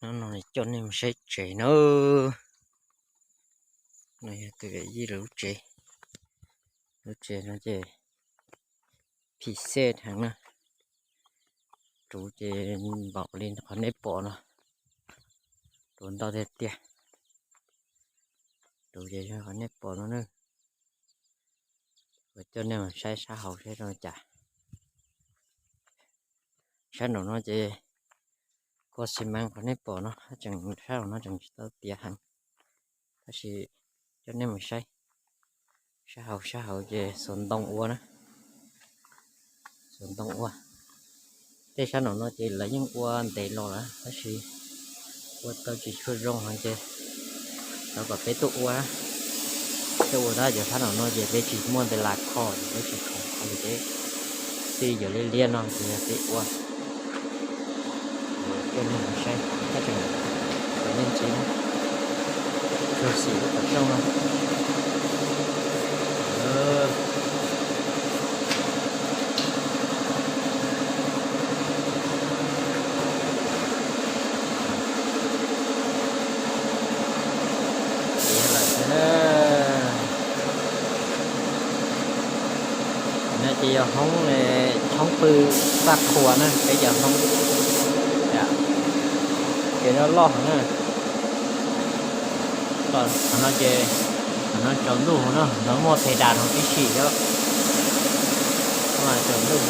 Hnub no coj nej mus saib tsev na. No yog tus yawm yij lub tsev. Lub tsev no ces phim xej heev na. Ruv ces npaum li qhov nej pom no, ruv ntau tiag tiag. Ruv ces yog qhov nej pom no na. Kuv coj nej mus saib sab hauv saib zoo cas. Sab nraum no ces koj xi mas qhov nej pom no tseem, sab hauv no tseem tsis tau tiav heev, tab sis coj nej mus saib sab hauv. Sab hauv ces xuas ntoo ua na, xuas ntoo ua. Tej sab nraum no ces lawv yeej ua ntev los lawm tab sis ua tau tsis tshua zoo heev ces thov kom peb tuaj ua, tuaj ua tab cov sab nraum no ces peb tsis muaj npe las kho, peb tsis kho li, peb tij yuav liab liab no ces yog peb ua. Coj nej mus saib tab tseem, cov nej ntxiv na, tsuag xim lub qhov rooj no. Tiav lawm thiab na. No ces yog hoob, hoob pw txaj qhua na, peb cov hoob. Ces no loj heev na. Qhov no ces, qhov no tsaus ntuj no, no muaj phe das no tib si xwb. Tsaus ntuj.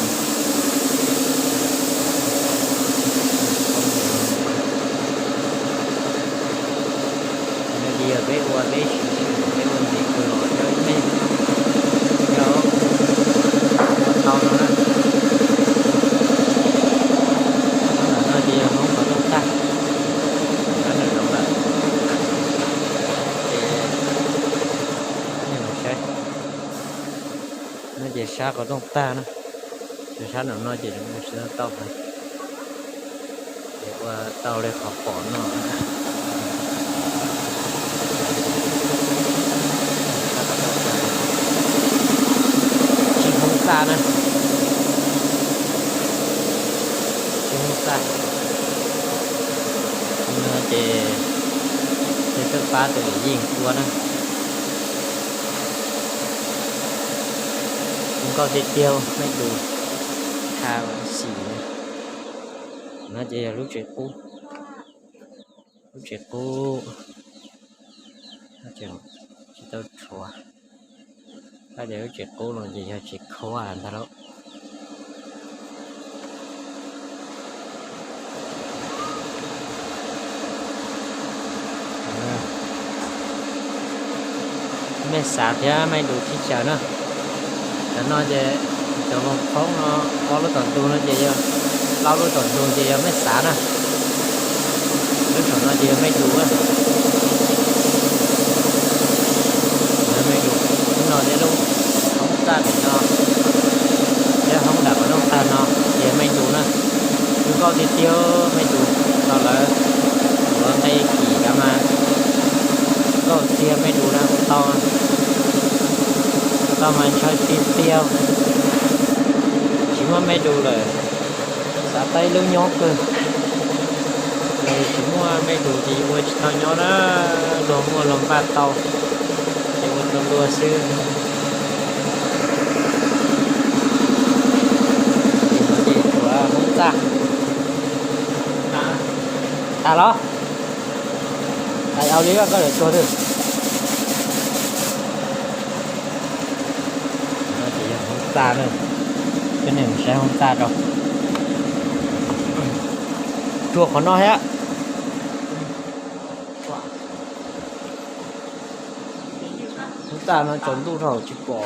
Qhov no ces yog peb ua peb siv, peb ua ntxiv pw los cov ib me, cov ua tau no na. Qhov no ces yog hoob qhov rooj tag, sab nraum zoov lawm. Ces nej mus saib, no ces sab qhov rooj tag na, ces sab nraum no ces tsis tau heev. Ces ua tau li qhov pom no. Tsis hoob txaj na, tsis hoob txaj. No ces, ces tuaj pab tus yawm yij ua na. Zoo nkauj tiag tiag, mej lus tha ua xim. No ces yog lub tsev qub, lub tsev qub, tseem tsis tau rhuav. Tab tias lub tsev qub no ces yog tsev khuab ntag lauj. Mej xav thiab mej lus sib xyaw na. Cov no ces, cov voos qhoob no, ob lub tom ntug no ces yog, plaub lub tom ntug ces yog mej xav na. Lub saum no ces yog mej lus na. Mej lus, lub no thiab lub hoob txaj pem no, thiab hoob nram qhov rooj tag no ces yog mej lus na. Zoo nkauj tiag tiag, mej lus tau lawv ua nqe kim kav mas nkauj tiag, mej lus na ua tau, ua tau mas ntshaw tiag tiag. Tsis muaj mej lus lawm, xav tau ib lub nyob kawg. Yog tsis muaj mej lus ces ua tsis tau nyob na, luag muaj luag npaj tau, ces ua rau luag xwb. Ces no ces tshuav hoob txaj. Tas los? Tas au li koj lawm tuag twg. No ces yog hoob txaj na, coj nej mus saib hoob txaj rau. Rua qhov no thiab. Hoob txaj no tsaus ntuj dhau tsis pom.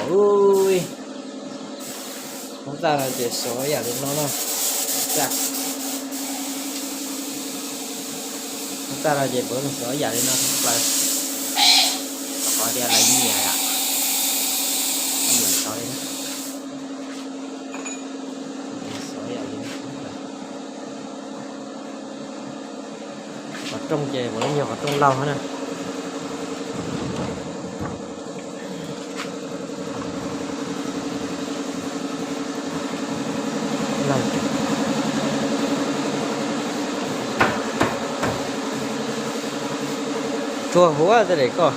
Hoob txaj no ces xuav yam li no na. Txaj, hoob txaj no ces puav leej xuav yam li no thoob plaws. Qhov tias lawv nyiam, nyiam tso li na. Xuav yam li no thoob plaws. Qhov rooj ces puav leej yog qhov rooj laug na. Tuag huv tej daim koj.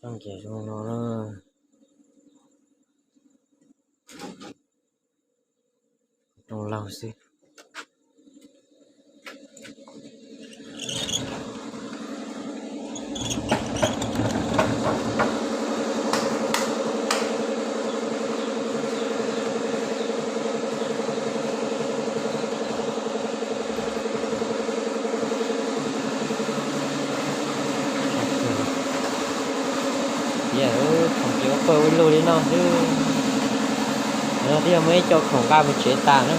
Coj ces zoo no na. Rooj laug xwb. Ces khoom ces ua pawg ua lug li no xwb. No twb yog muaj ib co khoom nqa mus tsev tas na.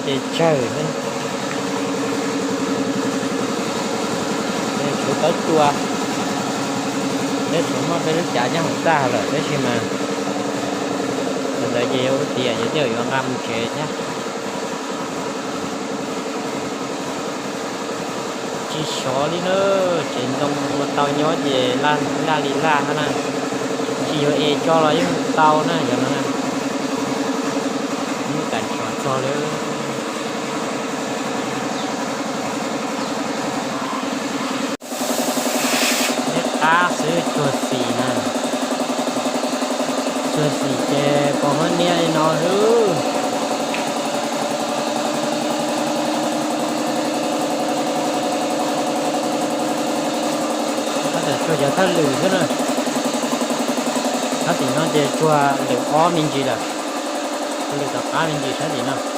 Ces tsawg, tshuav taub cua, peb tshuav muaj peb lub cav nyob hauv txaj lawm tab sis mas ntawd ces yog ua tias yog tej yuav nqa mus tsev thiab. Tsis sov li na, tsev ntoo ua tau nyob ces laj li laj hab na. Tsis yuav es tso los yeej tau na, yog no na. Muab kam tso tso li. Neb qab xwb tsuag xim na. Tsuag xim ces pos huab niab li no xwb. Tab tom tsuag cov thawj lwm xwb na. Thab tim no ces tsuag lwm ob me ntsis lawm. Tsuag lwm tom qab me ntsis thab tim no.